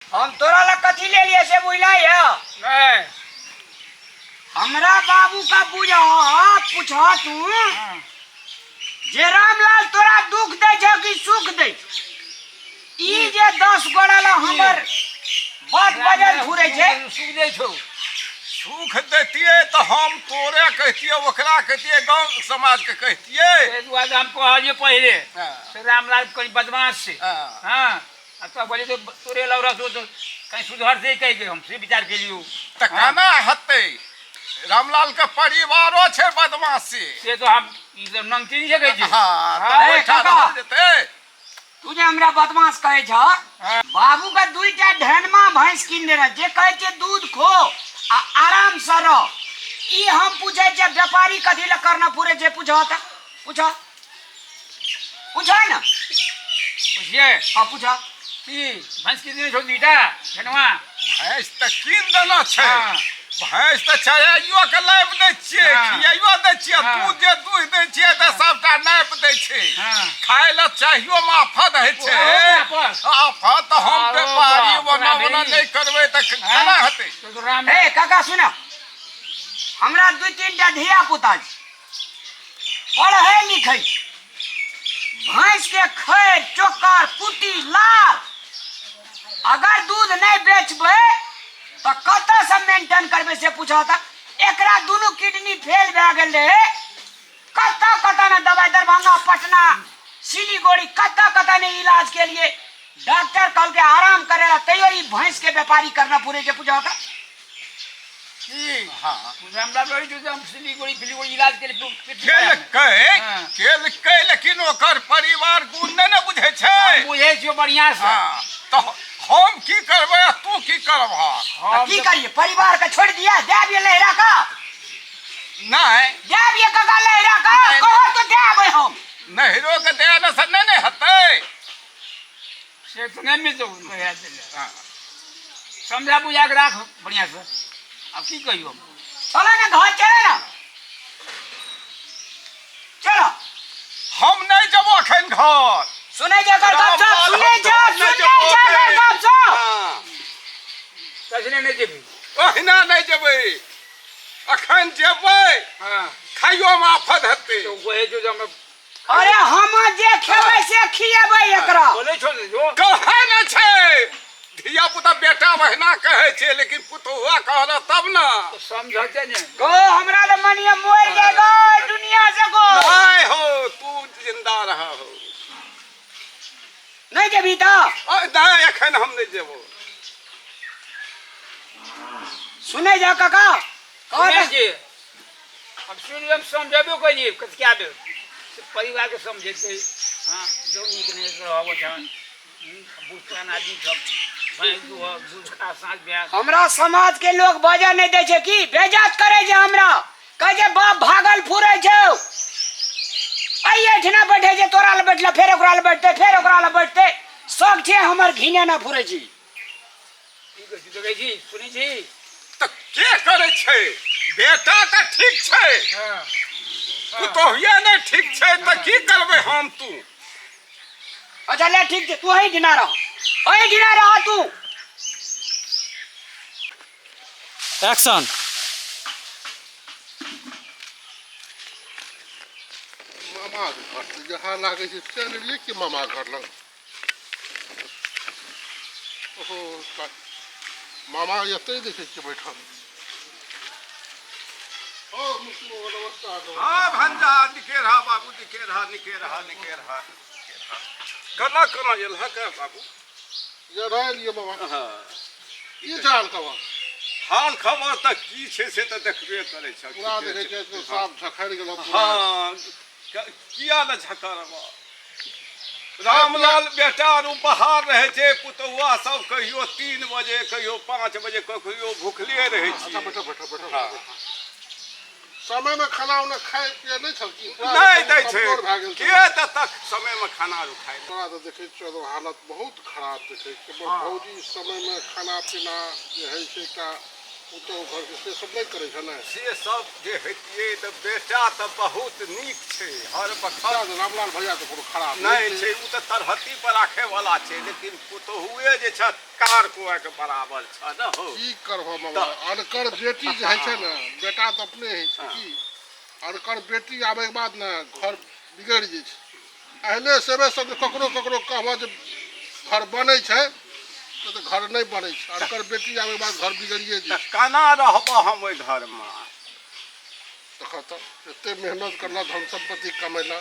हम तोरा लग कथी ले लिए से बुझलै है? नहीं। हमरा बाबू का बुझ पूछ तू जे रामलाल तोरा दुख दै छौ कि सुख दै छौ? ई जे 10 गोड़ा ला हमर बात बजल घुरै छै। सुख दै छौ। सुख दैतियै तऽ हम तोरे कहितियै, ओकरा कहितियै, गाँव समाजके कहितियै। ताहि दुआरे हम कहलियै पहिले हाँ। से रामलाल कनि बदमाश छै। हाँ। हाँ, आ तब कहलियै तो तोरे लग रहतो तो कहीं सुधरतै कहि के हम से विचार केलियो। तऽ केना हेतै? रामलाल के परिवारो छै बदमाशी। से तो हम ई सब नंगती नहीं सकै छी। हाँ, तऽ हाँ, ओहिठाम काका। रहल जेतै। तू जे हमरा बदमाश कहै छह, बाबू के दुईटा ढेनमा भैंस कीन देने जे कहै छै दूध खो आ आराम से रह। ई हम पूछै छियै व्यापारी कथी लए करना पूरे छै? पूछह तऽ पूछह, पूछह ने। पूछिए। हाँ पूछह। की भैंस कीन देने छौ दुईटा ढेनमा? भैंस तऽ कीन देना छै। हाँ। भैंस तऽ चराइयो के लाबि दै छियै, हाँ। खियाइयो दै छियै। हाँ। दूध जे दूहि दै छियै तऽ सबटा नापि दै छै। हाँ। खाय लए चाहियो मे आफत होइ छै। ओहो आफत। आफत तऽ हम आरो व्यापारी बाप, ओना तोरा ओना भेली। नहि करबै तऽ केना हेतै? तो तो राम हे काका सुन, हमरा दू तीन टा धिया पुता छै, पढ़ै लिखै छै। भैंस के खैर चोकर कुटी लार अगर दूध नहीं बेचबै तऽ कतऽ से मेंटेन करबै से पूछऽ तऽ एकरा दुनू किडनी फेल भए गेल रहै। कतऽ कतऽ ने दवाइ, दरभंगा पटना सिलीगुड़ी कतऽ कतऽ ने इलाज के लिए डॉक्टर कहलकै आराम करे ला, तैयो ई भैंस के व्यापारी करना पूरे के पूछऽ तऽ की? हाँ। हमरा रहै छौ जे हम सिलीगुड़ी फिलीगुड़ी इलाज के लिए पेट खराब है। केलकै, हाँ। केलकै, लेकिन ओकर परिवार गुण नहि ने बुझै छै। हम बुझै छियौ बढ़िआँ से। हाँ, तऽ हम की करबै आ तू की करबह? हम की करिए? परिवार के छोड़ दिया दे दिए लहरा का? नहि। दे दिए काका लहरा का? नहि। कहो तो दे आबै हम। नैहरो के दे ने से नहि ने हेतै। से तऽ नहि मिलतौ नैहरा से। हाँ। समझा बुझा के राख बढ़िआँ से। आब की कहियौ हम? चलो ना घर, चलो ना, चलो। हम नहि जेबो अखन घर। सुनै छै एकर गप सब? सुनै छै? हम नहि सुनै जेबो छै एकर अखन। गप सब? हाँ। तखने नहि जेबही? ओहिना नहि जेबै। अखन जेबै हाँ। खाइयो मे आफत हेतै। तो कहै छौ जे हम अरे हम जे खेबै से खिएबै एकरा। बोलै छौ ने जो। कहै ने छै धिया पुता, बेटा बहिना कहै छै, लेकिन पुतहुआ कहल तब ने समझते ने। गो हमरा तऽ मनिया मरि जाय गो दुनिया से गो। नहीं हो, तू जिंदा रह हो। नहीं जेबही तऽ? नहीं, एखन हम नहीं जेबो। सुनै जा काका? सुनै छी। अब सुन, हम समझेबो करिए कतिया बेर से परिवार के समझेतै। हाँ, जो नीक नहीं रहब ओठाम। बूढ़ पुरान आदमी सब भैंस दूह दूध खा साँझ बिहान। हमरा समाज के लोग बजऽ नहीं दै छै, की बेइज्जत करै छै हमरा, कहै छै बाप भागल फुरै छौ, एहि एहिठिना बैठे छै, तोरा लग बैठले फेर ओकरा लग बैठतै, फेर ओकरा लग बैठतै, सब छै हमर घिने ना फुरै छी। की कहै छी? देखै छी, सुनै छी? तऽ के करै छै? बेटा तऽ ठीक छै, हाँ। पुतोहिए नहि ठीक छै तऽ की करबै हम तू? अच्छा ले ठीक छै, तू अही ढिना रह, अही ढिना रह तू। एक्शन। मामा के घर तऽ जहाँ लागै छै चलि एलियै कि मामा घर लग। ओहो मामा एतै देखै छियै बैठल। ओ मुक्ति बाबा नमस्कार। हाँ भंजा, निके रहा बाबू, निके रहा, निके रहा, निके रहा, निके रहा। केना केना एलह के बाबू? जरा एलियै बाबा। हाँ। की छै हाल खबर? हाल खबर तऽ की छै से तऽ देखबे करै छह। पूरा देखै छियै तऽ साफ झखड़ि गेल पूरा। हाँ, किया ने झखड़ब? रामलाल बेटा आरू बाहर रहै छै, पुतहुआ सब कहियो 3 बजे, कहियो 5 बजे, कहियो भुखले रहै अच्छा छियै। बैठो बैठो बैठो। हाँ। समय में खाना उना खाय पिए नहीं छल की? पूरा नहीं दै छै। कमजोर भए गेल के छै। देतक समय में खाना आरू खाय लए? तोरा तऽ देखै छियौ एकदम हालत बहुत खराब देखै छियै। भौजी समय में खाना पीना जे होइ छै एकटा पुतोहु घरके से सब नहि करै छै ने? से सब जे हेतियै तऽ बेटा तऽ बहुत नीक छै हर बखत। रामलाल भैया तऽ कोनो खराब नहि छै, ओ तऽ तरहत्ती पर राखै वाला छै, लेकिन पुतोहुए जे छै कार कुआ के बराबर छ ने हो। की करबह मामा, अनकर बेटी जे होइ छै ने, बेटा तऽ अपने होइ छै की, अनकर बेटी आबैके बाद ने घर बिगड़ि जाइ छै। एहने सेवे सब ककरो ककरो कहबह जे घर बनै छै तऽ घर नहि बनै छै, अनकर बेटी आबैके बाद घर बिगड़िए जाइ छै। केना रहबह हम ओहि घरमे? तखन तऽ एते मेहनत करला, धन सम्पत्ति कमेला,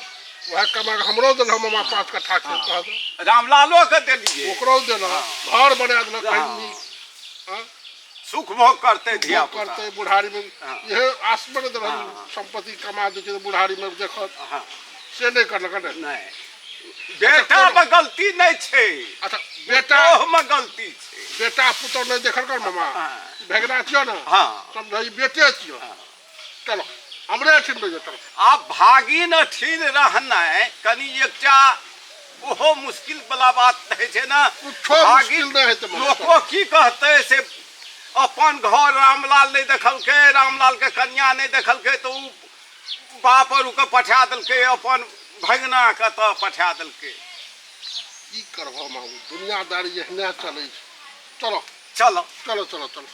वएह कमा कऽ हमरो देलह मामा 5 कट्ठा खेत, कह दे। रामलालो के देलियै, ओकरो देलह, घर बना देलह कहीं नीक। हाँ? सुख भोग करतै धिया भोग करतै बुढ़ारी में, इहे आस में ने देलह, सम्पत्ति कमा दै छै तऽ बुढ़ारी में देखत। से नहि करलक ने? नहि, बेटा मे गलती नहि छै। अच्छा, बेटा मे गलती छै। बेटा पुतोह नहि देखल कर मामा, भेगना छियो ने। समझ, ई बेटे छियो। चलो हमरे अठिन रहियो, चलो। आब भागिन अठिन रहनाइ कनि एकटा ओहो मुश्किल वाला बात होइ छै ने। कुछो मुश्किल नहि हेतै मामा। लोको की कहतै से अपन घर रामलाल नहि देखलकै, रामलाल के कन्या नहि देखलकै, तऽ ओ बाप और के पठा देलकै, अपन भगिना के तऽ पठा देलकै। की करबह मामू, दुनियादारी एहने चलै छै। चलो चलो चलो चलो चलो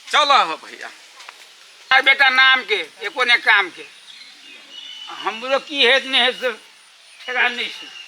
चलो हो भैया। बेटा नाम के एको ने काम के, हमरो की हेत नहि हेत से ठेकान नहि छै।